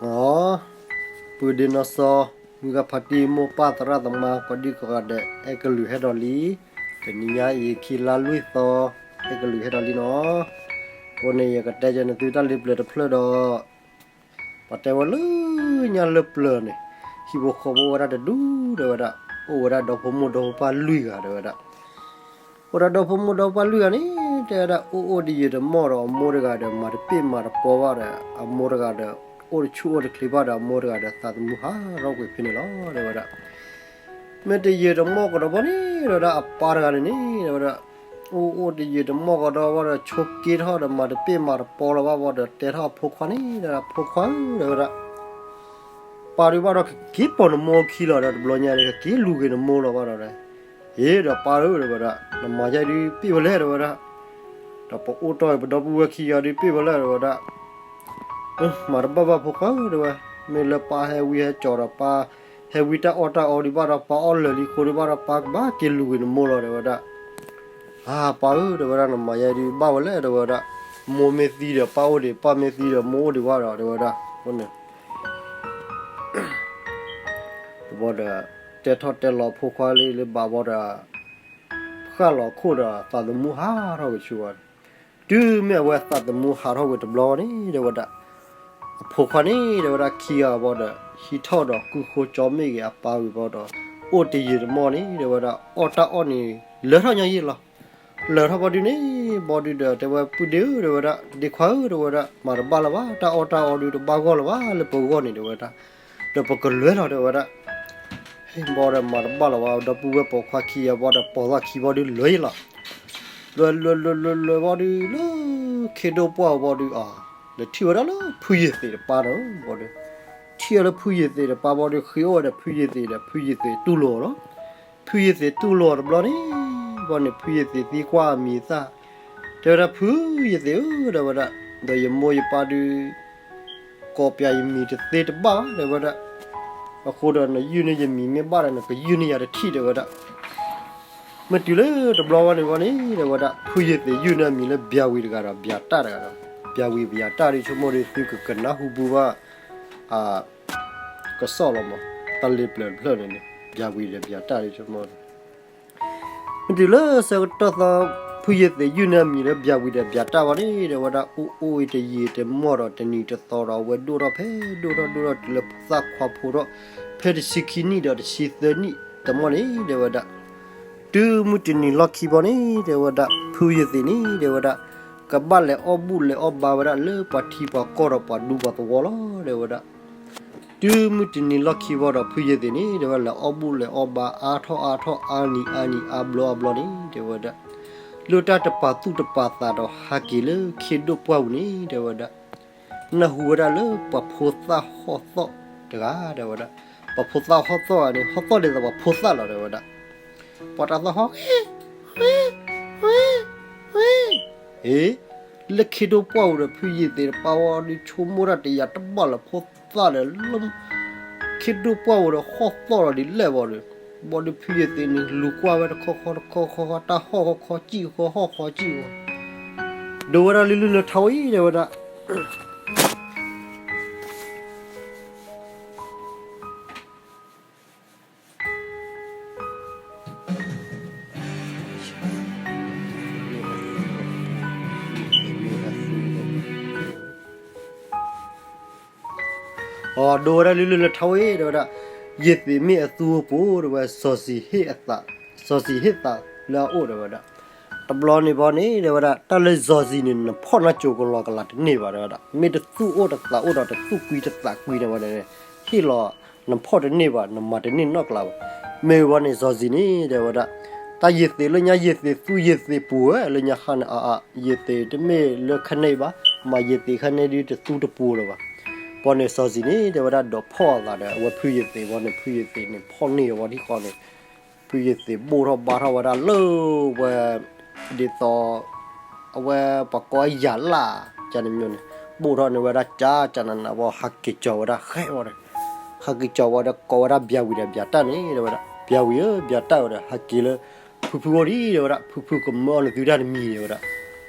အီ, ပုၢ်ဒ့နီၢ်စီၤ, မုၢ်ဂၤဖါတံၢ် မိၢ်ပၢ်သရၣ်သမါ ကိးဒံကိးဂၤဒဲး အဲၣ်ကလုာ်ဟဲဒီးလံ. တနံၤညါအံၤ ခံလါလွံၢ်သီ အဲၣ်ကလုာ်ဟဲဒီးလံနီၤ. အဃိန့ၣ် ယကတဲက့ၤနသုတၢ်လ့ပျၢၤတဖျၢၣ်ဒီး ပှၤတဲဝဲလၢညါလၢပျၢၤန့ၣ် ဟံၣ်ဖိဃီဖိအိၣ်ဝဲဒၣ်တဒူၣ် တဲဝဲဒၣ်, အိၣ်ဝဲဒၣ်ဒီဖိမိၢ်ဒီဖိပၢ်လွံၢ်ဂၤ တဲဝဲဒၣ်. အိၣ်ဒီးဒီဖိမိၢ်ဒီဖိပၢ်လွံၢ်ဂၤန့ၣ် တဲဝဲဒၣ် အိၣ်အိၣ်တယံာ်တမီၢ်ဒီး အမိၢ်တဂၤဒီး မၤတပ့ၢ်မၤတပီဘၣ်ဒီး အမိၢ်တဂၤဒီး အိၣ်တဆူၣ်အိၣ်တချ့ဘၣ်ဒီး အမိၢ်တဂၤဒီး သးသမူဟးထီၣ်ကွံာ်ဖဲန့ၣ်လီၤ တဲဝဲဒၣ်. မ့ၢ်တယံာ်တမီၢ်ကဒီးဘၣ်န့ၣ် တဲဝဲဒၣ် အပၢ်တဂၤန့ၣ်န့ၣ် တဲဝဲဒၣ် အိၣ်အိၣ်တယံာ်တမီၢ်ကဒီးဘၣ်ဒီး ဆိးက့ထီၣ်ဒီး မၤတပ့ၢ်မၤတပီလၢၤဘၣ်ဘၣ်ဒီး တဲထီၣ်အဖိခွါန့ၣ် တဲဝဲဒၣ် ဖိခွါဧၢ တဲဝဲဒၣ်, ပၢ်ဒုးဘၣ်ဒီး ကက့ၤပိာ်နမိၢ်ခံလီၤဒီး တဘျီညါန့ၣ် ကက့ၤလူၤက့ၤနမိၢ်လီၤဘၣ်ဒီး အ့ဒီးပၢ်ဧၢ တဲဝဲဒၣ်, နမၤယါဒုးပ့ၢ်ဝဲလဲၣ် တဲဝဲဒၣ်, ဒီးပအိၣ်တီၢ်ပဒီပုၢ်ဝဲၢ်ခံဂၤဒုးပ့ၢ်ဝဲလဲၣ် တဲဝဲဒၣ်, မၤတဘၣ်ဘၣ်ဖိခွါဧၢ တဲဝဲ, မ့ၢ်လၢပၢ်ဟဲဝံဟဲကၠီၤဒီး ပၢ်ဟဲဝံတၢ်အီၣ်တၢ်အီဒုးဘၣ်ဒီး ပၢ်အီၣ်လၢာ်လံဃိဒုးဘၣ်ဒီး ပၢ်ကဘၣ်က့ၤလူၤက့ၤနမိၢ်လီၤ တဲဝဲဒၣ်. အၢ ပၢ်ဧၢ တဲဝဲဒၣ် နမၤယါဒုးဘၣ်ဝဲလဲၣ် တဲဝဲဒၣ်, မိၢ်မ့ၢ်သံဒီးပၢ်အိၣ်ဒံး ပၢ်မ့ၢ်သံဒီးမိၢ်အိၣ်ဒံးဘၣ်ဒီး တဲဝဲဒၣ်, အဃိန့ၣ် ဘၣ်ဒီး တဲထီၣ်တဲလီၤအဖိခွါလံလၢဘၣ်ဘၣ်ဒီး ဃၣ်လီၤခိၣ်ဒီးသးသမူဟးထီၣ်ကွံာ်ဆူဝဲ, တုၤမ့ၢ်အဝဲသးသမူဟးထီၣ်ကွံာ်တဘျီန့ၣ် တဲဝဲဒၣ်, အဖိခွါန့ၣ် တဲဝဲဒၣ် ခံဂၤဘၣ်ဒီး ဟံးထီၣ်ဒီးကုၢ်ဃိကၠီမ့ၢ်ဂ့ၤ အပၢ်ဝံၤဘၣ်ဒီး အိၣ်တယံာ်တမီၢ်န့ၣ် တဲဝဲဒၣ် အီၣ်တၢ်အီၣ်န့ၣ် လၢာ်ထီၣ်ညီယံာ်လီၤ. လၢာ်ထီၣ်ဘၣ်ဒုးန့ၣ် ဘၣ်ဒုးဒီး တဲဝဲပုၢ်ဒ့ဧၢ တဲဝဲဒၣ် ဒ့ခွါဧၢ တဲဝဲဒၣ် မၤတဘၣ်လၢၤဘၣ် တၢ်အီၣ်တၢ်အီဒုးတဘၣ်ဂီၢ်လၢၤဘၣ်လၢပဂီၢ်န့ၣ် တဲဝဲဒၣ်, ဒီးပကလဲၤလီၤ တဲဝဲဒၣ်. ဟ့ၣ်ဘၣ်ဒီးမၤတဘၣ်လၢၤဘၣ် ဒီပုၢ်ဝဲၢ်ပိာ်ခွါခံဂၤဘၣ်ဒီး ပိာ်သၣ်ခံဘၣ်ဒုးလဲၤလီၤ. လဲၤလဲၤလဲၤလဲၤလဲၤဘၣ်ဒုး လၢခ့ဒိၣ်ပှၢ်ဧိၤဘၣ်ဒုး အီၤ လဲၤထံၣ်ဝဲဒၣ်လၢဖုယ့ၤသ့းတပၢ်န့ၣ် ဘၣ်ဒီး ထံၣ်ဝဲလၢဖုယ့ၤသ့းတပၢ်ဘၣ်ဒီး ဃ့အီၣ်ဝဲဒီးဖုယ့ၤသ့းဒီး ဖုယ့ၤသ့းတူၢ်လိာ်အီၤလီၤ. ဖုယ့ၤသ့းတူၢ်လိာ်အီၤတဘျီန့ၣ် ဘၣ်န့ၣ် ဖုယ့ၤသ့းသံကွၢ်အမံၤအသၣ်, တဲဝဲဒၣ် ဖုယ့ၤသ့းဧၢ တဲဝဲဒၣ်, ဒီးယမိၢ်ယပၢ်ဒုး ကိးပျးယမံၤတသ့တဘၣ်ဘၣ် တဲဝဲဒၣ်, အဃိဒီးနယုၢ်န့ၢ်ယမံၤမ့ၢ်ဘၣ်ဒီး နကယုၢ်န့ၢ်ယၤတထံၣ် တဲဝဲဒၣ်. မ့ၢ်တုၤလၢတဘျီဘၣ်န့ၣ်ဘၣ်န့ၣ် တဲဝဲဒၣ် ဖုယ့ၤသ့းယုၢ်န့ၢ်အမံၤလၢဘျၤဝံၤတဂၤဒီး ဘျၤတၢ်တဂၤဒီး ဘျၤဝံၤဘျၤတၢ်ဒုး ဆိကမိၣ်ဒီး သုကကနၢ်ဟူဘူဘၣ် ကစီၣ်လီၤမး, တၢ်လ့ပျၢၤတဖျၢၣ်န့ၣ်န့ၣ် ဘျၤဝံၤဒီးဘျၤတၢ်ဒုး ဆိကမိၣ်ဒီး မ့ၢ်တုၤလၢဆၢကတီၢ်သီ ဖုယ့ၤသ့းယုၢ်န့ၢ်အမံၤလၢဘျၤဝံၤဒီးဘျၤတၢ်ဘၣ်န့ၣ် တဲဝဲဒၣ် အိၣ်အိၣ်တယံာ်တမီၢ်ဒီး တနံၤတသီဒီး အဝဲဒိၣ်ထီၣ်ဖဲဒိၣ်ထီၣ်ဒိၣ်ထီၣ်တုၤလၢသၣ်ခွါဖိထီၣ် ဖဲတဆံခံနံၣ်ဒီးတဆံသၢနံၣ်တမီၢ်န့ၣ် တဲဝဲဒၣ် တုၤမုၢ်တနံၤလီၢ်ခံဘၣ်န့ၣ် တဲဝဲဒၣ် ဖုယ့ၤသ့းန့ၣ် တဲဝဲဒၣ် ကဘၣ်လဲၤအီၣ်ဘူၣ်လဲၤအီၣ်ဘါဝဲဒၣ်လၢပှၤထံပှၤကီၢ်ဒီးပှၤဒူပှၤသဝီလီၤ တဲဝဲဒၣ်. တုၤမုၢ်တနံၤလီၢ်ခံဘၣ်ဒီး ဖုယ့ၤသ့းန့ၣ် တဲဝဲဒၣ် လဲၤအီၣ်ဘူၣ်လဲၤအီၣ်ဘါအါထီၣ်အါထီၣ် အါနံၤအါနံၤ အါဘျီအါဘျီန့ၣ် တဲဝဲဒၣ် လၢတၢ်တပာ်သူၣ်တပာ်သးဒီးဟးက့ၤလၢခ့ဒိၣ်ပှၢ်ပူၤန့ၣ် တဲဝဲဒၣ် နၢ်ဟူဝဲဒၣ်လၢပှၤဖိသၣ်ဟီၣ်သီၣ်တဂၤ တဲဝဲဒၣ်, ပှၤဖိသၣ်ဟီၣ်သီၣ်ဂၤန့ၣ် ဟီၣ်သီၣ်ဒ်သိးပှၤဖိသၣ်လီၤ တဲဝဲဒၣ်. ပှၤတၢ်သီၣ်ဟီၣ် အ့ လၢခ့ဒိၣ်ပှၢ်ပူၤဒီး ဖုယ့ၤသ့းတပၢ်ဝဲဒုး ဆိကမိၣ်တၢ်တယာ်တဘၣ်လၢၤ ဖိသၣ်ဒီး ခ့ဒိၣ်ပှၢ်ပူၤဒီး ဟီၣ်သီၣ်လီၤဒ်လဲၣ်ဘၣ်ဒီး, ဘၣ်ဒီးဖုယ့ၤသ့းန့ၣ် လူၤကွၢ်ဝဲတခီခီတခီခီခီ တၢ်ဟီၣ်ခီခီ စံၣ်ခီဟီၣ်ခီစံၣ်ခီ ဒိးဝဲဒၣ်လုၢ်လုၢ်လၢထါဝဲအံၤ တဲဝဲဒၣ် အီၤ ဒိးဝဲဒၣ်လုၢ်လုၢ်လၢထါဝဲ တဲဝဲဒၣ်, ယ့ၤသ့းမ့ၢ်အသူအိၣ်ပူၤ တဲဝဲ စီၤစံၤဟ့ၣ်အသး, စီၤစံၤဟ့ၣ်သးလၢအအိၣ် တဲဝဲဒၣ်. တဘျီန့ၣ်ဘၣ်န့ၣ် တဲဝဲဒၣ် တၢ်လၢစီၤစံၤန့ၣ် နဖီၣ်နၢ်ကၠိကလီကလးတန့ၢ်ဘၣ် တဲဝဲဒၣ်. မ့ၢ်တသူၣ်အိၣ်တသးအိၣ်ဒီး တသူၣ်ကွံတသးကွံန့ၣ်ဝဲန့ၣ် ဟ့ၣ်လီၤ နဖီၣ်တန့ၢ်ဘၣ် နမၤတန့ၢ်နီတကျါဘၣ်. မ့ၢ်ဝဲန့ၣ် စီၤစံၤန့ၣ် တဲဝဲဒၣ် တၢ်ယ့ၤသ့းလၢညါ ယ့ၤသ့းသူယ့ၤသ့းပူၤဝဲ လၢညါဟါန့ၣ် အါအါ ယ့ၤသ့းတမ့ၢ်လၢခဲန့ၣ်ဘၣ်, မ့ၢ်ယ့ၤသ့းခဲန့ၣ်ဒုးတသူတပူၤလၢၤဘၣ်. ဘၣ်န့ၣ်စီၤစံၤန့ၣ် တဲဝဲဒၣ် ဒိးဖီၣ်အသးဒီး အဝဲဖုယ့ၤသ့း ဘၣ်န့ၣ် ဖုယ့ၤသ့းန့ၣ် ဖီၣ်န့ၢ်အဝဲဒၣ်ဃီန့ၣ် ဖုယ့ၤသ့းဘိၣ်ထီၣ်ဘါထီၣ်ဝဲဒၣ်လၢဝဲ ဒ်သိး အဝဲပှၤကိးအယၤလၣ် ကန့ၣ်မ့ၢ်န့ၣ် ဘိၣ်ထီၣ်န့ၢ်ဝဲဒၣ်ကၢ်ကၢ်နးနးဘၣ် ဟးက့ၤကၠီၤဝဲဒၣ်ဃဲဝဲန့ၣ်, ဟးက့ၤကၠီၤဝဲဒီးကိးဝဲဒၣ်ဘျၤဝံၤဒီးဘျၤတၢ်န့ၣ် တဲဝဲဒၣ် ဘျၤဝံၤဧၢ ဘျၤတၢ်ဝဲဒီး ဟးက့ၤလၢ ဖုဖုအိၣ်ဒံး တဲဝဲဒၣ် ဖုဖုကမၢအီၣ်နသုတၢ်တမံၤ တဲဝဲဒၣ်.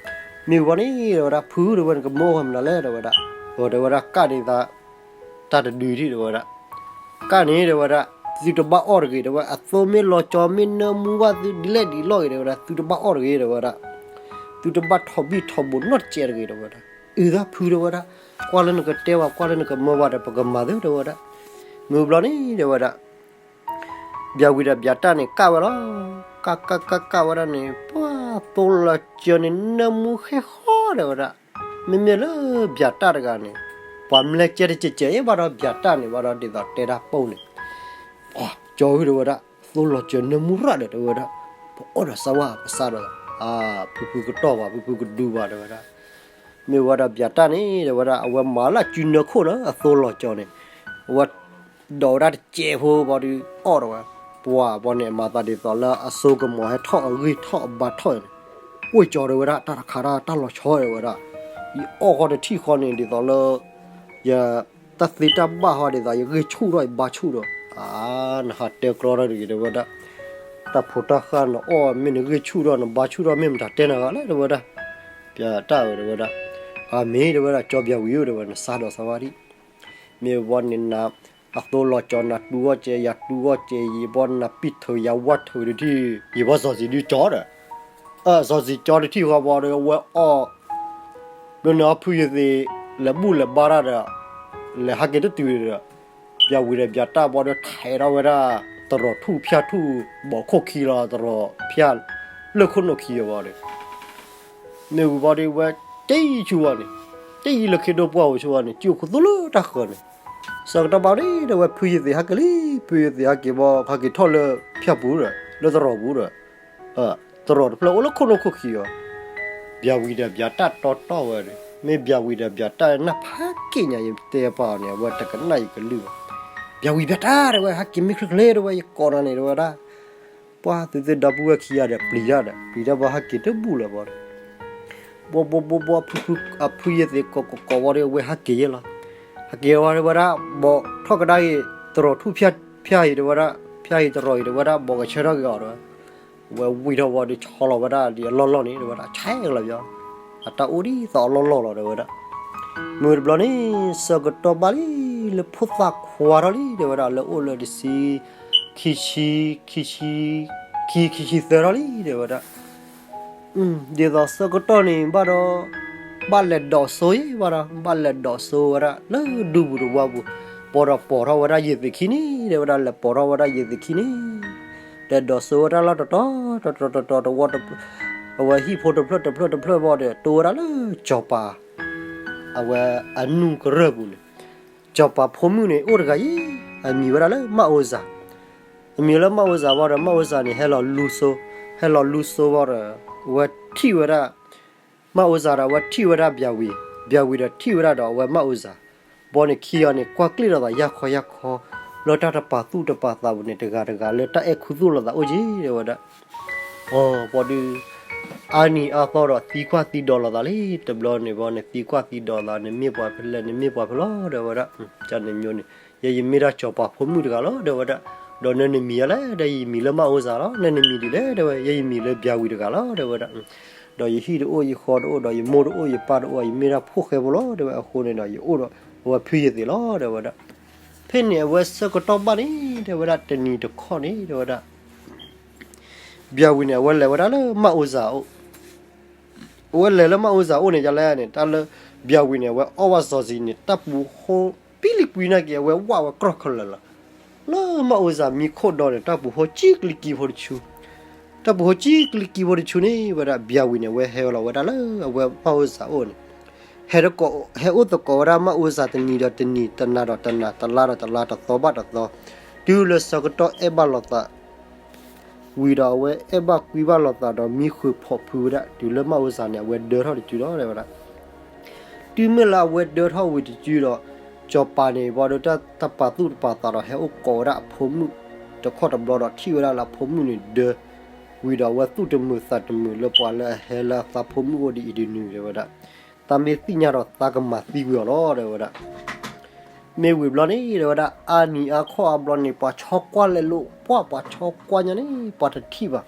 မ့ၢ်ဝဲန့ၣ် တဲဝဲဒၣ် ဖု တဲဝဲ နကမၢအီၣ်ဝဲမနုၤလဲၣ် တဲဝဲဒၣ်. အီၤ တဲဝဲဒၣ် ကၣ်ဒ်သိး တၢ်တဒုထံၣ်တဲဝဲဒၣ်, ကၣ်န့ၣ်တဲဝဲဒၣ်, သုတဘၣ်အီၣ်တဂ့ၤတဲဝဲ, အသိမ့ၢ်လီၤကၠီမ့ၢ်နၢမူဘၣ်သုဒ်လဲၣ်ဒ်လဲၣ်ဂ့ၤတဲဝဲဒၣ်, သုတဘၣ်အီၣ်တဂ့ၤတဲဝဲဒၣ်, သုတဘၣ်ထီၣ်ဘံၣ်ထီၣ်ဘိးနီတစဲးတဂ့ၤတဲဝဲဒၣ်, အုၣ်သးဖုတဲဝဲဒၣ်, ကွၢ်လၢနကတဲဘၣ် ကွၢ်လၢနကမၢဘၣ်ဒီး ပကမၤသုတဲဝဲဒၣ်, မုၢ်ဘျီန့ၣ်တဲဝဲဒၣ် ဘျၤဝံၤဒီးဘျၤတၢ်န့ၣ် ကၣ်ဝဲလီၤ. ကၣ်ကၣ်ကၣ်ကၣ်ဝဲဒၣ်န့ၣ် ပှၤသိလီၤကၠီန့ၣ် နၢမူဃဲဃီတဲဝဲဒၣ်. မ့မ့ၢ်လၢဘျၤတၢ်တဂၤန့ၣ် ပှၤမၢကဲတကဲးကဲးအ့ၣ်ဘၣ်ဒီး ဘျၤတၢ်န့ၣ်ဘၣ်ဒီး ဒ်သိးတဲတၢ်ပိၢ်န့ၣ် ပှၤကၠီဝဲတဲဝဲဒၣ်, သိလီၤကၠီနၢမူရၣ်ဒီးတဲဝဲဒၣ်, ပအီၣ်ဒီးစၢဝါပစၢ်ဒီး ဖုဖုကတီၢ်ဘၣ် ဖုဖုကဒူဘၣ်တဲဝဲဒၣ်. မ့ၢ်ဝဲဒၣ်ဘျၤတၢ်န့ၣ်တဲဝဲဒၣ် အဝဲမၤလၢစုနၢခိၣ်လၢအသိလီၤကၠီန့ၣ်, အဝဲ ဒိးဝဲဒၣ်တစဲးဖိဘၣ်ဒီး အီၣ်ဒီးဝဲ, ပှၤဘီန့ၣ် မၤသးဒ်သိးလၢအစိကမီၤဟဲထီၣ်အဂံၢ်ထီၣ်အဘါထီၣ်န့ၣ်, အိၣ်ကၠီတဲဝဲဒၣ် တၢ်တခါတၢ်တၢ်လီၤဆီတဲဝဲဒၣ်, ယအီၣ်ဃီတထံၣ်ဃီန့ၣ် ဒ်သိးလၢ ယ တၢ်သ့တၢ်ဘၣ်ဃီဒ်သိး ယဂံၢ်ဆူၣ်ထီၣ်ယဘါဆူၣ်ဒီး, အါ နဟးတဲကြီထီၣ်တဂ့ၤတဲဝဲဒၣ်, တၢ်ဖိတၢ်ဃၢ်နအီၣ်မ့ၢ်နဂံၢ်ဆူၣ်ထီၣ်နဘါဆူၣ်ထီၣ်မ့ၢ်မတၤတဲနၤဂၤလဲၣ်တဲဝဲဒၣ်, ဘျၤတၢ်ဝဲတဲဝဲဒၣ်, အမ့ၢ်တဲဝဲဒၣ် ကၠီဘျၤဝံၤဧၢတဲဝဲ နစၢ်ဒီးစၢဝါဒံး မ့ၢ်ဘီန့ၣ်နၤ အသိလီၤကၠီနၤတူၢ်ဂီၢ်ကဲ ယၤတူၢ်ဂီၢ်ကဲ ယဘီနၤပံၣ်ထုးယၤဝၣ်ထုးတထံၣ် ယဘီစီၤစံၤဒုကၠီဒီး, စီၤစံၤကၠီတထံၣ်ဃီဘီဒီး ဝဲအီၣ် ဘျီန့ၣ်အီဖုယသ့ၣ် လဲၤဘူၣ်လဲၤဘါတၢ်ဒီး လဲၤဟးက့ၤတတုၤဒီး ဘျၤဝံၤဒီးဘျၤတၢ်ဘီဒီး ထဲးထီၣ်ဝဲဒၣ် တရီးထူၣ်ဖၠၣ်ထူၣ် ဘီးခိၣ်ခံလီၤ တရီးဖၠၣ် လၢခိၣ်နူာ်ခံဘီဒီး မ့ၢ်ဝံၤဘီဒီး ဝဲက့ၤဆူဝဲန့ၣ်, က့ၤလၢခ့ဒိၣ်ပှၢ်ဝဲဆူဝဲန့ၣ် ကၠိခိၣ်သူလၢတၢ်ဃၢၤန့ၣ်, ဆၢကတီၢ်ဘၣ်န့ၣ် တဲဝဲဖုယသ့ၣ်ဟဲက့ၤလံ, ဖုယသ့ၣ်ဟဲက့ၤဘီ ဟဲက့ၤထီၣ်လၢဖၠၣ်ပူၤဒီး လၢတရီးပူၤဒီး တရီးတဖျၢၣ်အိၣ်လၢခိၣ်နူာ်ခိၣ်ခံအီၤ, ဘျၤဝံၤဒီးဘျၤတၢ်တီတီဝဲဒီး မ့ၢ်ဘျၤဝံၤဒီးဘျၤတၢ်နၢ်ဖးက့ၣ်ညါ ယတဲပာ်အီၤန့ၣ် အဝဲတကနၣ်ယကလုၢ်ဘၣ်, ဘျၤဝံၤဘျၤတၢ်တဲဝဲ ဟဲက့ၤမ့ၢ်ချ့ချ့တဲဝဲ ယကိးနၤန့ၣ်တဲဝဲဒၣ်, ပှၤသုသ့ၣ်ဒီပုၢ်ဝဲၢ်ခံဂၤဒီးပျံၤတၢ်ဒီး ပျံၤတၢ်ဘီဟဲက့ၤတဘူၣ်လၢၤဘီဒီး ဘီဘီဘီဘီ ဖုဖု အဖုယသ့ၣ်ကိးကိးကိးဝဲဒီး ဝဲဟဲက့ၤယဲလီၤ, ဟဲက့ၤဝဲတဲဝဲဒၣ် ဘီထီၣ်ကဒါအံၤ တရီးထူၣ်ဖၠၣ်အံၤတဲဝဲဒၣ် ဖၠၣ်အံၤတရီးအံၤတဲဝဲဒၣ် ဘီကဆၢထီၣ်က့ၤအီၤတဲဝဲ, ဝဲဝံၤထီၣ်ဝဲဒီးဆီလီၤဝဲဒၣ်ဒ်အလီၢ်လီၢ်န့ၣ်တဲဝဲဒၣ် ဆဲးကလီၤပယီၤ, အတၢ်အိၣ်ဒ်သိးအလီၢ်လီၢ်လီၤတဲဝဲဒၣ်, မုၢ်တဘျီန့ၣ် ဆၢကတီၢ်ဘၣ်လံ လၢဖိသၣ်ခွါထီၣ်လံတဲဝဲဒၣ် လၢအိၣ်လၢတဆံ ခံဆံ ခံဆံ ခံ ခံဆံသၢထီၣ်လံတဲဝဲဒၣ် ဒ်သိးဆၢကတီၢ်န့ၣ်ဘၣ်ဒီး ဘၣ်လဲၤဒိးစိယဲဘၣ်ဒီး ဘၣ်လဲၤဒိးစိဝဲဒၣ် လၢဒူပူၤတဝါပူၤ, ဘၣ်ဒီးပိာ်ထီၣ်ဝဲဒၣ်ယသ့ၣ်ခံန့ၣ်တဲဝဲဒၣ် လဲၤပိာ်ထီၣ်ဝဲဒၣ်ယသ့ၣ်ခံန့ၣ်, လဲၤဒိးစိဝဲဒၣ်လၢတတီၤတတီၤတတီၤတဝီ, အဝဲဟံၣ်ဖိတဖျၢၣ်တဖျၢၣ်တဖျၢၣ်ဘၣ်ဒီး တိဝဲဒၣ်လၢစီၤပၤ အဝဲအနူၢ်ကရၢၢ်ပူၤန့ၣ်, စီၤပၤဖိမုၣ်န့ၣ် အိၣ်တဂၤအံၤ အမံၤဝဲဒၣ်လၢမၢ်အိစၢ်, အမံၤလၢမၢ်အိစၢ်ဘၣ်ဒီး မၢ်အိစၢ်န့ၣ် ဟဲလီၤလူစိ, ဟဲလီၤလူစိဘၣ်ဒီး အဝဲထံၣ်ဝဲဒၣ် မၢ်အိစၢ်ဒီး အဝဲထံၣ်ဝဲဒၣ်ဘျၤဝံၤ, ဘျၤဝံၤဒီးထံၣ်ဝဲဒၣ်ဒီးအဝဲမၢ်အိစၢ်, ဘီန့ၣ်ခံဂၤန့ၣ် ကွၢ်ကျ့ၣ်လိာ်သးယၢ်ခီယၢ်ခီ, လၢတၢ်တပာ်သူၣ်တပာ်သးပူၤန့ၣ် တဂၤတဂၤလၢတၢ်အဲၣ်ခူသူၣ်လိာ်သးအိၣ်က့ၤတဲဝဲဒၣ် အီၤ ဘီဒုး အါနံၤအါသီဒီးသံကွၢ်သံဒိးလိာ်သးလံ, တဘျီန့ၣ်ဘီန့ၣ် သံကွၢ်သံဒိးသး နမ့ၢ်ပှၤဖဲလဲၣ် နမ့ၢ်ပှၤဖဲလဲၣ်လီၤတဲဝဲဒၣ်, ကန့ၣ်မ့ၢ်န့ၣ် ယဲယမ့ၢ်ဒၣ်စီၤပၤဖိမုၣ်တဂၤလီၤတဲဝဲဒၣ်, ဒီးနနမံၤယၤလဲၣ်, ဒီးယမံၤလၢမၢ်အိစၢ်လီၤ, နနမံၤဒ်လဲၣ်တဲဝဲ, ယဲယမံၤလၢဘျၤဝံၤတဂၤလီၤတဲဝဲဒၣ်, ဒီးယဟံၣ်တအိၣ် ယဃီတအိၣ် ဒီးယမိၢ်တအိၣ် ယပၢ်တအိၣ် ယမ့ၢ်ဒၣ်ဖိၣ်ဃဲဖိလီၤတဲဝဲ, အဃိန့ၣ်ဒီး ယအိၣ်ဒီးအဝဲဖုယသ့ၣ်လီၤတဲဝဲဒၣ်, ဖဲန့ၣ်အဝဲဆၢကတီၢ်ဘၣ်န့ၣ်တဲဝဲဒၣ် တနံၤတခီန့ၣ်တဲဝဲဒၣ် ဘျၤဝံၤန့ၣ် အဝဲလဲၤဝဲဒၣ်လၢမၢ်အိစၢ်အအိၣ်, အဝဲလဲၤလၢမၢ်အိစၢ်အအိၣ်န့ၣ် ယလဲၣ်န့ၣ် တၢ်လၢဘျၤဝံၤန့ၣ် အဝဲအီၣ်ဘၣ်စီၤစံၤန့ၣ် တၢ်ပူၤဃိပံလံကွံနာ်က့ အဝဲဝးဝဲကြီၢ်ခီလၢာ်လီၤ, လၢမၢ်အိစၢ်မံခိၣ်ဒီန့ၣ် တၢ်ပူၤဃိကံကလံကံဖိတဆူ, တၢ်ပူၤဃိကံကလံကံဖိတဆူန့ၣ် ဝဲဒၣ်ဘျၤဝံၤန့ၣ် အဝဲဟဲလီၤဝဲဒၣ်လၢအဝဲမၢ်အိစၢ်အအိၣ်န့ၣ် ဟဲတကိး ဟဲအိၣ်သကိးဝဲဒၣ်မၢ်အိစၢ်တနံၤဒီးတနံၤ တနၤဒီးတနၤ တလါဒီးတလါ တသီဘၣ်တသီ, တုၤလၢဆၢကတီၢ်အဲၣ်ဘၣ်လိာ်သး ဝံၤဒီးအဝဲအဲၣ်ဘၣ်ကွံဘၣ်လိာ်သးဒီးမံဃုာ်ဖီၣ်ဖုဝဲဒၣ် တုၤလၢမၢ်အိစၢ်န့ၣ် အဝဲဒၢထီၣ်တစုဒီးတဲဝဲဒၣ် တုၤမ့ၢ်လၢအဝဲဒၢထီၣ်ဝံၤတစုဒီး စီၤပၤန့ၣ် ဘၣ်ဒီးတၢ်တပာ်သူၣ်တပာ်သးဒီး ဟဲအိၣ်ကိးဝဲဒၣ်အဖိမုၣ်တခီတဘျီဒီး ထံၣ်ဝဲဒၣ်လၢအဖိမုၣ်န့ၣ်ဒၢ ဝံၤဒီးအဝဲသူၣ်တမုာ်သးတမုာ်လၢပှၤလၢအဟဲလၢအသးဖိမုၣ်အိၣ်ဒ်အံၤဒ်နုၤတဲဝဲဒၣ်, သးမ့ၢ်သ့ၣ်ညါဒီးသးကမၤသံကွံာ်အီၤလီၤတဲဝဲဒၣ်. မ့ၢ်ဝံၤဘျီန့ၣ် တဲဝဲဒၣ် အါနံၤအါခီအါဘျီန့ၣ် ပှၤဆီကွၢ်လဲၤလိာ်ကွၢ် ပှၤဆီကွၢ်ညါန့ၣ် ပှၤတထံၣ်ဘၣ်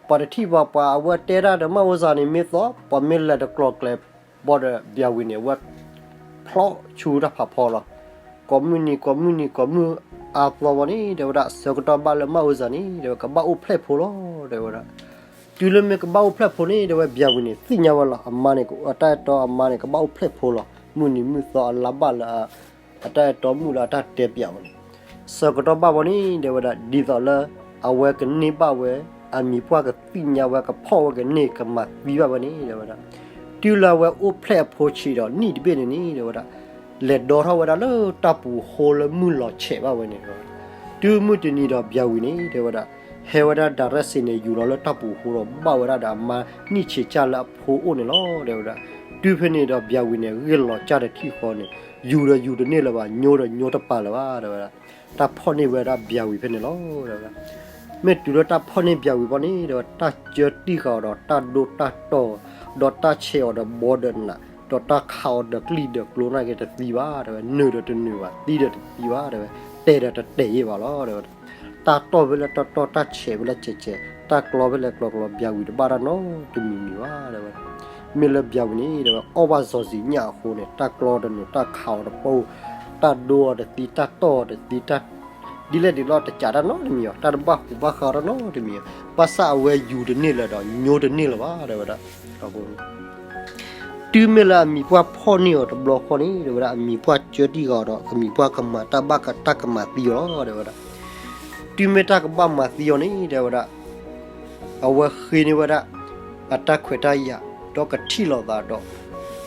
ပှၤတထံၣ်ဘၣ် ပှၤအဝဲတဲတၢ်ဒီးမၢ်အိစၢ်န့ၣ် မ့ၢ်သီ ပှၤမ့ၢ်လဲၤတကျိၤကျဲၤဘၣ်ဒီး ဘျၤဝံၤန့ၣ် အဝဲဖျီဆူတၢ်ဖးဖီလီၤ. ကိးမုၢ်နံၤ ကိးမုၢ်နံၤ ကိးမုၢ်အါသီဘီန့ၣ် တဲဝဲဒၣ် ဆၢကတီၢ်ဘၣ်လၢမၢ်အိၣ်စၤန့ၣ် တဲဝဲ ကဘၣ်အိၣ်ဖျဲၣ်ဖိလီၤ တဲဝဲဒၣ်. တုၤလၢမ့ၢ်ကဘၣ်အိၣ်ဖျဲၣ်ဖိန့ၣ် တဲဝဲ ဗျၢဝံၤန့ၣ် သ့ၣ်ညါဝဲလီၤ. အမါန့ၣ် အတၢ်အဲၣ်တီအမါန့ၣ် ကဘၣ်အိၣ်ဖျဲၣ်ဖိလီၤ. မုၢ်နံၤမုၢ်သီအလါဘၣ်လၢ အတၢ်အဲၣ်တီမုၣ်လၢအတၢ်တဲပၠးဝဲန့ၣ် ဆၢကတီၢ်ဘၣ်ဘီန့ၣ် တဲဝဲဒၣ် ဒ်သိးလၢ အဝဲကန့ၢ်ဘၣ်ဝဲ အမံၤပှၢ်ကသ့ၣ်ညါဝဲ ကဖီၣ်ဝဲကန့ၢ် ကမၤသံဘၣ်ဝဲန့ၣ် တဲဝဲဒၣ်. တုၤလၢအဝဲအိၣ်ဖျဲၣ်အဖိဆံးဒီးနံၣ်တဘ့ၣ်န့ၣ်န့ၣ် တဲဝဲဒၣ် လဲၤဒီထီၣ်ဝဲဒၣ်လၢတၢ်ပူၤဃိလၢမုၢ်လီၤဆဲးဘၣ်ဝဲန့ၣ် တဲဝဲဒၣ်. တုၤမုၢ်တနံၤဒီး ဗျၢဝံၤန့ၣ် တဲဝဲဒၣ် ဟဲဝဲဒၣ် ဒၤရဲၣ်စ့န့ၣ် ယူၤလီၤလၢတၢ်ပူၤဃိဒီး ဘၣ်ဝဲဒၣ်ဒီးအမါနံၣ်ဆံးကၢ်လၢအဖိအိၣ်န့ၣ်လီၤ တဲဝဲဒၣ်. တုၤဖဲန့ၣ်ဒီး ဗျၢဝံၤန့ၣ် ဂ့ၢ်လီၤကၢ်တထံၣ်ဃီန့ၣ် ယူၤဒီးယူၤတန့ၢ်လၢၤဘၣ် ညိဒီးညိတပာ်လၢၤဘၣ် တဲဝဲဒၣ်. တၢ်ဖီၣ်န့ၢ်ဝဲဒၣ် ဗျၢဝံၤဖဲန့ၣ်လီၤ တဲဝဲဒၣ်. မ့ၢ်တုၤလၢတၢ်ဖီၣ်န့ၢ် ဗျၢဝံၤဘီန့ၣ် တဲဝဲ တၢ်ကၢတံၢ်ဃာ်အီၤဒီးတၢ်ဒိတၢ်တီၢ် ဒီးတၢ်ဆဲးအီၤဒီးဘီဒီးနး ဒီးတၢ်ခးအီၤဒီးကျံၣ်ဒီးကျိန့ၣ်က့ တသံဘၣ် တဲဝဲ. နၢၤဒီးတနၢၤဘၣ် သံဒီးတသံဘၣ် တဲဝဲ. တဲာ်ဒီးတတဲာ်ယဲၢ်ဘၣ်လီၤ တဲဝဲဒၣ်. တၢ်တီၢ်ဖဲလဲၣ်တီတီၢ် တၢ်ဆဲးဖဲလဲၣ်ဆဲးဆဲး တၢ်ကျီဖဲလဲၣ်ကျီကျီ ဗျၢဝံၤတဘၣ်တၢ်နီတမံၤမံၤဘၣ် တဲဝဲဒၣ်. မ့ၢ်လၢ ဗျၢဝံၤန့ၣ် တဲဝဲ အီၣ်ဘၣ်စီၤစံၤညၣ်အဃိန့ၣ် တၢ်ကျီတနၢၤ တၢ်ခးအီၤတပိၢ် တၢ်ဒိအီၤတသံ တၢ်တီၢ်အီၤတသံ တၢ် ဒ်လဲၣ်ဒ်လဲၣ် တစးတၢ်နီတမံၤအီၤ တၢ်တဘၣ်ဟူးဘၣ်ဃးတၢ်နီတမံၤအီၤ ဘၣ်ဆၣ်အဝဲယူၤတန့ၢ်လၢၤဒီး ညိတန့ၢ်လၢၤဘၣ် တဲဝဲဒၣ်. တုၤမ့ၢ်လၢအမံၤပှၢ်ဖီၣ်န့ၢ်အီၤတဘျီဃီန့ၣ် တဲဝဲဒၣ် အမံၤပှၢ်ကၢတံၢ်ဃာ်အီၤဒီး အမံၤပှၢ်ကမၤတၢ်ဘၣ် တၢ်ကမၤသံအီၤလီၤ တဲဝဲဒၣ်. တုၤမ့ၢ်တၢ်ကဘၣ်မၤသံအီၤန့ၣ် တဲဝဲဒၣ် အဝဲဃ့န့ၢ်ဝဲဒၣ် အတၢ်ခွဲးတၢ်ယာ် ဒီးကထံၣ်လိာ်သးဒီး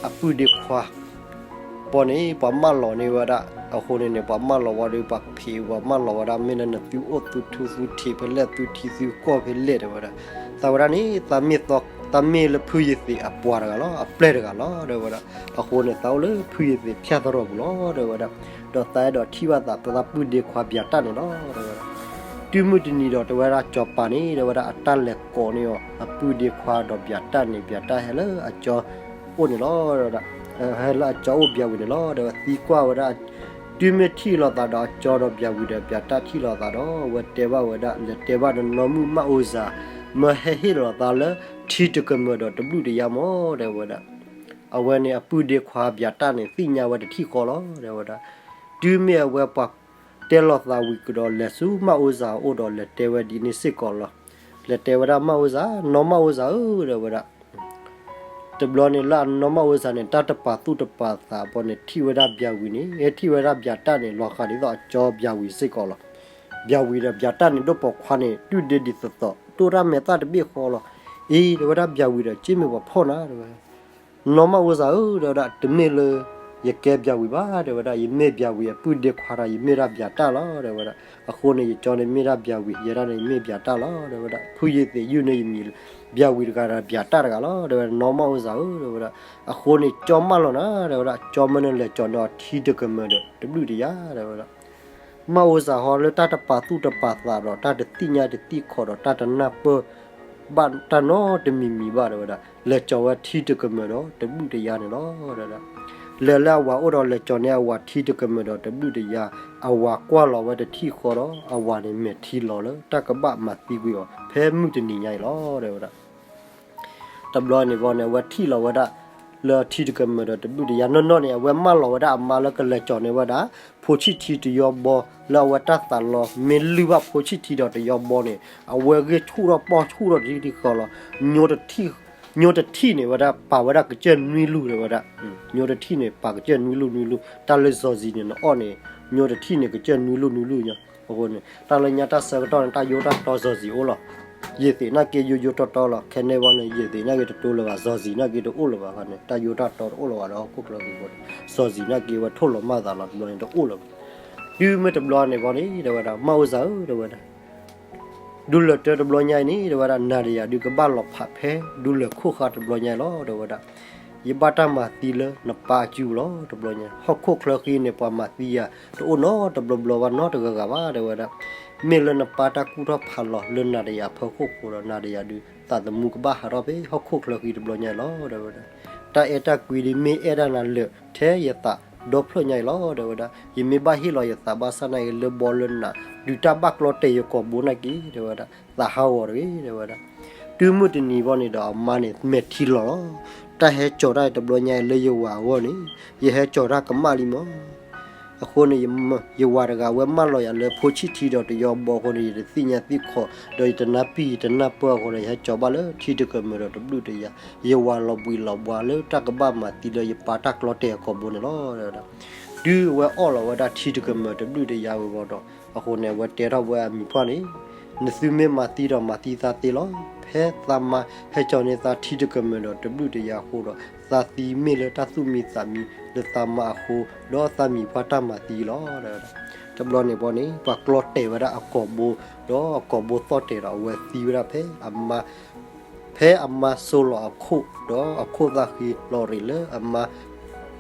အပုၢ်ဒ့ခွါ ဘီန့ၣ် ပှၤမၢလီၤန့ၢ်ဝဲဒၣ် အဃိန့ၣ်န့ၣ် ပှၤမၢလီၤဝဲဒီး ပှၤဖံး ပှၤမၢလီၤဝဲဒၣ် မ့ၢ်လၢနသုအိၣ်သုထူ သုထံးဖဲလဲၣ် သုထံသုကီၢ်ဖဲလဲၣ် တဲဝဲဒၣ်. သးဝဲဒၣ်န့ၣ် သးမ့ၢ်သီ သးမ့ၢ်လၢဖုယသံးအပှၤတဂၤလီၤ အပျဲၢ်တဂၤလီၤ တဲဝဲဒၣ်. အဃိန့ၣ် သးအိၣ်လၢဖုယသံးဖၠၣ်သရိာ်ပူၤလီၤ တဲဝဲဒၣ်. ဒီးသးအဲၣ်ဒိးထံၣ်ဘၣ်သး သးပုၢ်ဒ့ခွါဘျးတၢ်န့ၣ်လီၤ တဲဝဲဒၣ်. တုၤမုၢ်တနံၤဒီး တဲဝဲဒၣ် စီၤပၤန့ၣ် တဲဝဲဒၣ် အတၢ်လဲၤကိးန့ၢ်အီၤ အပုၢ်ဒ့ခွါဒီးဘျးတၢ်န့ၣ် ဘျးတၢ်ဟဲလၢအကၠီအိၣ်န့ၣ်လီၤ တဲဝဲဒၣ်. ဟဲလၢအကၠီအိၣ် ဘျးဝံၤန့ၣ်လီၤ တဲဝဲ သံကွၢ်ဝဲဒၣ်. တုၤမ့ၢ်ထံၣ်လိာ်သးဒီးအကၠီဒီးဘျးဝံၤဒီး ဘျးတၢ်ထံၣ်လိာ်သးဒီး အဝဲတဲဘၣ်ဝဲဒၣ် လဲၤတဲဘၣ်နနီၢ်မုၣ်မၢ်အိၣ်စၤ မၢဟဲဟ့ၣ်လီၤသးလၢထံတကမၢၢ်ဒီးတဘျုးတယါမး တဲဝဲဒၣ်. အဝဲန့ၣ်အပုၢ်ဒ့ခွါဘျးတၢ်န့ၣ် သ့ၣ်ညါဝဲတထံၣ်ဃီလီၤ တဲဝဲဒၣ်. တုၤမ့ၢ်အဝဲပှၤတဲလိာ်သးဝံၤကဒီး လဲၤဆူမၢ်အိၣ်စၤအအိၣ်ဒီး လဲၤတဲဝဲဒ်န့ၣ်စ့ၢ်ကီးလီၤ. လဲၤတဲဝဲဒၣ် မၢ်အိၣ်စၤ, နီၢ်မၢ်အိၣ်စၤဧၢ တဲဝဲဒၣ်. တဘျီန့ၣ်လၢအနီၢ်မၢ်အိၣ်စၤန့ၣ် တၢ်တပာ်သူၣ်တပာ်သးဘီန့ၣ် ထံၣ်ဝဲဒၣ်ဘျးဝံၤန့ၣ် ထံၣ်ဝဲဒၣ်ဘျးတၢ်န့ၣ် လီၤဃာ်ဒ်သိးအကၠီဘျးဝံၤစ့ၢ်ကီးလီၤ. ဘျးဝံၤဒီးဘျးတၢ်န့ၣ် ဒိၣ်ပိာ်ခွါန့ၣ် တုၢ်ဒ့ဒ်သိးသိး တိၢ်တၢ်မဲာ်သၣ်တဘ့ၣ်ဃီလီၤ. အ့ တဲဝဲဒၣ် ဘျးဝံၤဒီး က့မ့ၢ်ပှၤဖီၣ်နၤ တဲဝဲ. နီၢ်မၢ်အိၣ်စၤဧၢ တဲဝဲဒၣ် တမ့ၢ်လၢ ယကဲဘျးဝံၤဘၣ် တဲဝဲဒၣ် ယမ့ၢ်ဘျးဝံၤအပုၢ်ဒ့ခွါဒီး ယမ့ၢ်ဒၣ်ဘျးတၢ်လီၤ တဲဝဲဒၣ်. အဃိန့ၣ် ယကၠီန့ၣ်မ့ၢ်ဒၣ်ဘျးဝံၤ ယဲဒၣ်န့ၣ် ယမ့ၢ်ဘျးတၢ်လီၤ တဲဝဲဒၣ်. ဖုယသံးယုၢ်န့ၢ်ယမံၤ ဘျးဝံၤတဂၤဒီးဘျးတၢ်တဂၤလီၤ တဲဝဲဒၣ် နီၢ်မၢ်အိၣ်စၤဧၢ တဲဝဲဒၣ်. အဃိန့ၣ် ကၠီမၢလီၤနၤ တဲဝဲဒၣ် ကၠီမၢနလဲၤကၠီန့ၢ်အီၤထံတကမၢၢ်ဒီး တဘျုးတယါ တဲဝဲဒၣ်. မၢ်အိၣ်စၤဟီလၢတၢ်တပာ်သူၣ်တပာ်သးဒီး တၢ်တသ့ၣ်ညါတသ့ၣ်ခီဒီး တၢ်တနၢ်ပၢၢ်ဘၣ်တၢ်နီတမံၤမံၤဘၣ် တဲဝဲဒၣ် လဲၤကၠီဝဲထံတကမၢၢ်ဒီးတဘျုးတယါန့ၣ်လီၤ တဲဝဲဒၣ်. လဲၤလၢအဝၤအိၣ်ဒီး လဲၤကၠီန့ၢ်အဝၤထံတကမၢၢ်ဒီးတဘျုးတယါ အဝၤကွၢ်လီၤဝဲတထံၣ်ဃီဒီး အဝၤန့ၣ်မဲာ်ထံလီၤလၢတၢ်ကဘၣ်မၤသံကွံာ်အီၤ ဖဲမုၢ်တနံၤညါအံၤလီၤ တဲဝဲဒၣ်. တဘျီန့ၣ်ဘီန့ၣ် အဝဲထံၣ်လီၤဝဲဒၣ် လၢထံတကမၢၢ်ဒီးတဘျုးတယါနီၢ်နီၢ်န့ၣ် အဝဲမၢလီၤဝဲဒၣ်အမါလၢကလဲၤကၠီန့ၢ်ဝဲဒၣ် ဖိဆံၣ်ထံတယီဘီ လၢအဝဲတၢ်သးလီ မ့ၢ်လုၢ်ဘၣ်ဖိဆံၣ်ထံဒီးတယီဘီန့ၣ် အဝဲဂ့ၢ်ဆူၣ်ထီၣ်ပီၢ်ဆူၣ်ထီၣ်တထံၣ်ဃီလီၤ. ညိတထံၣ်န့ၣ်ဝဲဒၣ် ပာ်ဝဲဒၣ်ကစၢၢ်နွံလူၢ် တဲဝဲဒၣ်. ညိတထံၣ်န့ၣ် ပာ်ကစၢၢ်နွံလူၢ်နွံလူၢ် တၢ်လၢစီၤစံၤန့ၣ် နအီၣ်န့ၣ် ညိတထံၣ်န့ၣ် ကစၢၢ်နွံလူၢ်နွံလူၢ်ညါ အဃိန့ၣ် တၢ်လၢညါတၢ်ဆၢကတီၢ်န့ၣ် တၢ်ယိတၢ်တီစီၤစံၤအိၣ်လီၤ. ယသံးနာ်က့ယိယိတီတီလီၤ. ခဲန့ၣ်ဘီန့ၣ် ယသံးနာ်က့တတိလၢၤဘၣ် စီၤစံၤနာ်က့တအိၣ်လၢၤဘၣ်ဃီန့ၣ် တၢ်ယိတၢ်တီတအိၣ်လၢၤဘၣ်ဒီးဟီၣ်ခိၣ်ချၢဃံဘီန့ၣ် စီၤစံၤနာ်က့ဝဲထိၣ်လီၤမၢ်သးလီၤ တဘျီန့ၣ်တအိၣ်လၢၤဘၣ်. တုၤမ့ၢ်တဘျီန့ၣ်ဘီန့ၣ် တဲဝဲဒၣ် မၢ်အိၣ်စၤဧၢ တဲဝဲဒၣ် ဒူလၢၢ်တၢတဘျီညါအံၤန့ၣ် တဲဝဲဒၣ် နၤဒီးယၤဒုးကဘၣ်လီၤဖးဖဲ ဒူလၢၢ်ခိၣ်ဃါတဘျီညါအံၤလီၤ တဲဝဲဒၣ်. ယဘၣ်တၢ်မၤသံလၢနပၢ်အစုပူၤလီၤ တဘျီညါ ဟီၣ်ခိၣ်ချၢဃံန့ၣ် ပှၤမၤသံယၤတအိၣ်နီတဘျီဘျီဘၣ်နီတဂၤဂၤဘၣ် တဲဝဲဒၣ်. မ့ၢ်လၢနပၢ်တၢ်ကူၣ်ထီၣ်ဖးလီၤလၢနၤဒီးယၤအဖီခိၣ်ဃိဒီး နၤဒီးယၤဒုး သးသမူကဘၣ်ဟးထီၣ်ဖဲဟီၣ်ခိၣ်ချၢဃံတဘျီညါအံၤလီၤ တဲဝဲဒၣ်. တၢ်အဲၣ်တၢ်ကွံဒ်မ့ၢ်အဲၣ်ဒၣ်နၤလၢာ်ထဲယသးဒီဖျၢၣ်ညါအံၤလီၤ တဲဝဲဒၣ်. ယမ့ၢ်ဘၣ်ဟ့ၣ်လီၤယသးဘၣ်ဆၣ်နာ်က့ လၢဘီလၢနး ဒုးတၢ်ဘၣ်ကျီတဲာ်ယကိာ်ဘိနာ်က့ တဲဝဲဒၣ် သးဟးဂီၤတဂ့ၤ တဲဝဲဒၣ်. တုၤမုၢ်တနံၤဘီန့ၣ်ဒီးအမါန့ၣ်မဲာ်ထံလီၤလီၤ. တၢ်ဟဲကၠီၤတၢ်တဘျီညါအံၤလၢယဝၤအဂီၢ်န့ၣ် ယဟဲကၠီၤတၢ်ကမၣ်လံမး အဃိန့ၣ် ယဝၤတဂၤဝဲမၢလီၤယၤလၢဖိဆံၣ်ထံဒီးတယီဘီအဃိန့ၣ် ယတသ့ၣ်ညါသ့ၣ်ခီ ဒီးယတနၢ်ပံၢ်ယတနၢ်ပၢၢ်အဃိန့ၣ် ယဟဲကၠီၤဘၣ်လၢထံတကမၢၢ်ဒီးတဘျုးတယၤ, ယဝၤလီၤဘှံးလီၤဘှါလၢတၢ်ကဘၣ်မၤသံလၢယပၢ်တၢ်ကျီတဲာ်အကိာ်ဘိန့ၣ်လီၤ. တုၤအဝဲအီၣ်လီၤဝဲဒၣ်ထံတကမၢၢ်တဘျုးတယၤဝဲဘီဒီး အဃိန့ၣ် အဝဲတဲထီၣ်ဝဲအမံၤပှၢ်န့ၣ် နသုမ့ၢ်မၤသံဒီးမၤသံသးသ့လီၤ. ဖဲသးမါဟဲကၠီၤန့ၢ်သးထံတကမၢၢ်ဒီးတဘျုးတယၤအဃိဒီး သးသံမ့ၢ်လၢတၢ်သူၣ်မံသးမံလၢသးမါအဃိ ဒီးသးမံၤပှၢ်တၢ်မၤသံလီၤ. တဘျီန့ၣ်ဘီန့ၣ် ပှၤကျီတဲာ်ဝဲဒၣ်အကိာ်ဘိ ဒီးအကိာ်ဘိသီၣ်တဲာ်ဒီးအဝဲသံဝဲဒၣ်ဖဲအမါ ဖဲအမါစိလီၤအခိၣ် ဒီးအခိၣ်သၣ်ဃံလီၤရံးလၢအမါ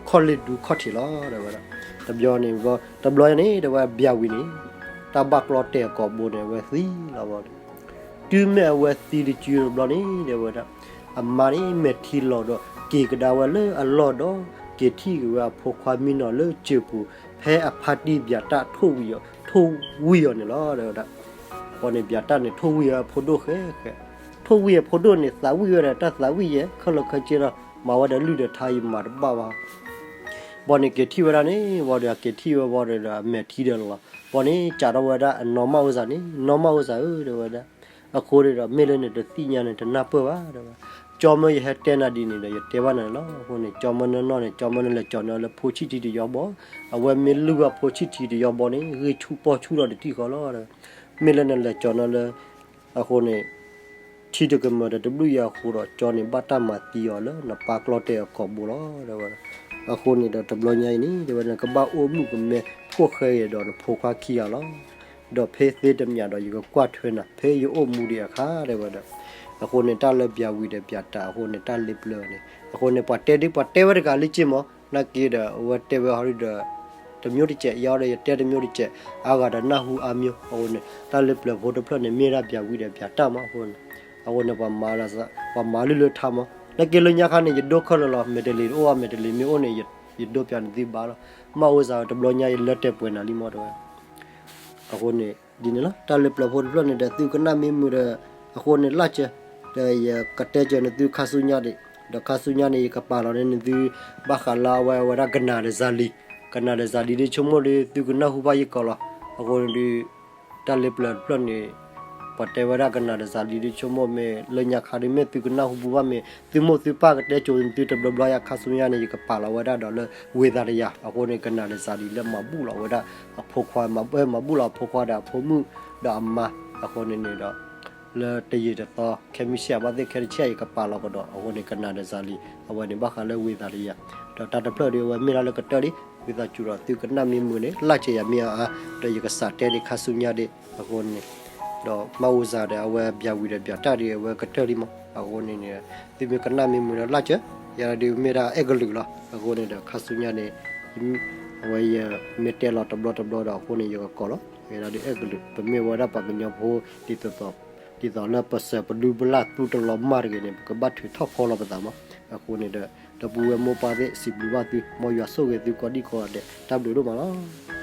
ခီၣ်လ့ၣ်ဒူခီၣ်ထံးလီၤ တဲဝဲဒၣ်. တဘျီန့ၣ် တဘျီန့ၣ် တဲဝဲဘျၤဝံၤန့ၣ် တၢ်ဘၣ်ကျီတဲာ်အကိာ်ဘိန့ၣ် အဝဲသံလီၤဘီန့ၣ် တုၤမ့ၢ်အဝဲသံတစုတဘျီန့ၣ် တဲဝဲဒၣ် အမါန့ၣ်မဲာ်ထံလီၤဒီးက့ၤကဒါဝဲလၢအလီၢ်ဒီး က့ၤထံၣ်က့ၤဝဲအဖိခွါမံနီၤလၢစၢၤပူၤ ဖဲအဖါတံၢ်ဘျၤတၢ်ထိၣ်ဝံၤအီၤ ထိၣ်ဝံၤအီၤန့ၣ်လီၤ တဲဝဲဒၣ်. ဘီန့ၣ် ဘျၤတၢ်န့ၣ်ထိၣ်ဝံၤအဖိဒိၣ်ဃဲဃဲ ထိၣ်ဝံၤအဖိဒိၣ်န့ၣ် သးဝံၣ်ဝဲဒီးတၢ်သးဝံၣ်ယဲ ခဲလၢာ်ခဲဆ့ဒီး မၤဝဲဒီးလုၢ်ဒီးထါယမၤတဘၣ်ဘၣ် ဘီန့ၣ်က့ၤထံၣ်ဝဲဒၣ်န့ၣ် ဘီဒီးက့ၤထံၣ်ဝဲဘီဒီးအမဲာ်ထံဒီးလီၤ ဘီန့ၣ်စးထီၣ်ဝဲဒၣ်အနီၢ်မၢ်အိၣ်စးန့ၣ် နီၢ်မၢ်အိၣ်စးဧၢ တဲဝဲဒၣ် အဃိန့ၣ်ဒီး မ့ၢ်လၢနတသ့ၣ်ညါန့ၣ် တနၢ်ပၢၢ်ဘၣ် တဲဝဲ. ကၠီမၢယဟဲတဲနၤဒ်န့ၣ်ဒီး ယတဲဘၣ်နၤန့ၣ်လီၤ. အဃိန့ၣ် ကၠီမၢနနီၢ်န့ၣ် ကၠီမၢနလဲၤကၠီၤန့ၢ်လၢဖိဆံၣ်ထံတယီဘီ, အဝဲမ့ၢ်လုၢ်ဘၣ်ဖိဆံၣ်ထံတယီဘီန့ၣ် ဂံၢ်ဆူၣ်ပီၢ်ဆူၣ်ဒီးတထံၣ်ဃီလီၤ. မ့ၢ်လၢနလဲၤကၠီၤန့ၢ်လၢ အဃိန့ၣ် ထံတကမၢၢ်ဒီးတဘျုးယၤအဃိဒီး ကၠီန့ၣ်ဘၣ်တၢ်မၤသံအီၤလၢနပၢ်ကျီတဲာ်အကိာ်ဘိလီၤ တဲဝဲ. အဃိန့ၣ်ဒီးတဘျီညါအံၤန့ၣ် တဲဝဲ နကဘၣ်အိၣ်မုာ်ကမဲဖိၣ်ဃဲအံၤဒီးနဖိခွါခံဂၤလီၤ. ဒီးဖဲသ့တမံၤဒီး ယကကွၢ်ထွဲနၤ ဖဲယအိၣ်မူဒံးအခါ တဲဝဲဒီး. အဃိန့ၣ် တၢ်လၢဘျၤဝံၤဒီးဘျၤတၢ် အဃိန့ၣ် တၢ်လ့ပျၢၤန့ၣ် အဃိန့ၣ် ပှၤတဲဒ်ပှၤတဲဝဲတဂၤလံက့မး နာ်က့ဒီး အဝဲတဲဝဲဟီဒ်ဒီး တမျိုးတကဲး ယၤဒီးယတဲတမျိုးတကဲး အါဂၤဒီးနၢ်ဟူအါမျိုး အဃိန့ၣ် တၢ်လ့ပျၢၤဖိတဖျၢၣ်န့ၣ် မ့ၢ်ဒၣ်ဘျၤဝံၤဒီးဘျၤတၢ်မး အဃိန့ၣ် အဃိန့ၣ် ပှၤမၤလၢ ပှၤမၤလုၢ်လၢထါမး နာ်က့လၢညါခါန့ၣ် ယဒိခဲလၢာ်လီၤ မဲာ်တလ့ၤတအိၣ်ဘၣ် မဲာ်တလ့ၤမ့ၢ်အိၣ်န့ၣ် ယဒိပျးနသုဘၣ်လီၤ မၢ်အိၣ်စးတဘျီညါအံၤလၢတဲပှဲၤနၤလံမး တဲဝဲ. အဃိန့ၣ် ဒ်န့ၣ်လီၤ တၢ်လၢပျၢၤဖိတဖျၢၣ်န့ၣ်ဒီး သုကနၣ်မ့ၢ်မုာ်ဒီး အဃိန့ၣ် လၢ်စၢၤ ဒီးယကတဲစၢၤနသုခါဆူညါဒံး ဒီးခါဆူညါန့ၣ် ယကပာ်လီၤန့ၢ်နသု ဘၣ်ဃးလၢအဝဲ အဝဲဒၣ်ကနၣ်ဒီးစၤလံၤ ကနၣ်ဒီးစၤလံၤဒ်ဆိကမိၣ်ဒီး သုကနၢ်ဟူဘၣ်ယကီးလီၤ အဃိန့ၣ်ဒီး တၢ်လၢပျၢၤတဖျၢၣ်န့ၣ် ပှၤတဲဝဲဒၣ်ကနၣ်ဒီးစၤလံၤဒ်ဆိကမိၣ်မ့ၢ် လၢညါခါဒီး မ့ၢ်သုကနၢ်ဟူပူၤဘၣ်မ့ၢ် သုမိၢ်သုပၢ်ကတဲကိၤနသုတဘျီဘျီယၤ ခါဆူညါန့ၣ် ယကပာ်လီၤဝဲဒၣ်ဒီးလၢဝ့ၤသးတယၤ အဃိန့ၣ် ကနၣ်ဒီးစၤလံၤလၢမၤဘူၣ်လီၤဝဲဒၣ်အဖိခွါ မၤဘူၣ်လီၤအဖိခွါဒီးအဖိမုၣ်ဒီးအမါ အဃိန့ၣ်န့ၣ်ဒီး လၢတယံာ်တသီ ခဲမုၢ်ဆ့ၣ်အဘၣ်သ့ၣ်ခဲတဆ့ၣ် ယကပာ်လီၤကဒီး အဃိန့ၣ် ကနၣ်ဒီးစၤလံၤ အဝဲန့ၣ် ဘၣ်ဃးလၢဝ့ၤသးတယၤ ဒီးတၢ်တဖျၢၣ်ဒီး အဝဲမ့ၢ်ဒၣ်လၢကတၢၢ်လံ ဝံသးစူၤဒီးသုကနၣ်မ့ၢ်မုာ်န့ၣ် လၢ်စၢၤယၤမ့ၢ်အါအါ ဒီးယကစးတဲဒံးခါဆူညါဒံး အဃိန့ၣ် ဒီးမၢ်အိၣ်စၤဒီး အဝဲဘျၤဝံၤဒီးဘျၤတၢ်ဒီး အဝဲကတၢၢ်လံမး အဃိန့ၣ်န့ၣ် သုမ့ၢ်ကနၣ်မ့ၢ်မုာ်ဒီး လၢ်စၢၤ ယၤဒီးမ့ၢ်ဒၣ်အဲၣ်ကလုာ်လီၤ အဃိန့ၣ်ဒီး ခါဆူညါန့ၣ် အဝဲယမ့ၢ်တဲလီၤတဘျီတဘျီဒီး အဃိန့ၣ် ယကကိးလီၤ ဝဲဒၣ်ဒီးအဲၣ်ကလုာ် ပမ့ၢ်ဝဲဒၣ်ပှၤကညီဖိ ဒ်သိးလၢပစၢၤပဒုပလၢ်သူတလီၤမၢ်တဂ့ၤန့ၣ် ပကဘၣ်ထုးထီၣ်ဖီလီၤပသးမး အဃိန့ၣ်ဒီး ဒီပုၢ်ဝဲၢ်မိၢ်ပၢ်သ့ၣ် စံးဘျုးဘၣ်သု မ်ယွၤဆိၣ်ဂ့ၤသုကိးဒံကိးဂၤဒဲး တၢ်ဘျုးဒိၣ်မးလီၤ.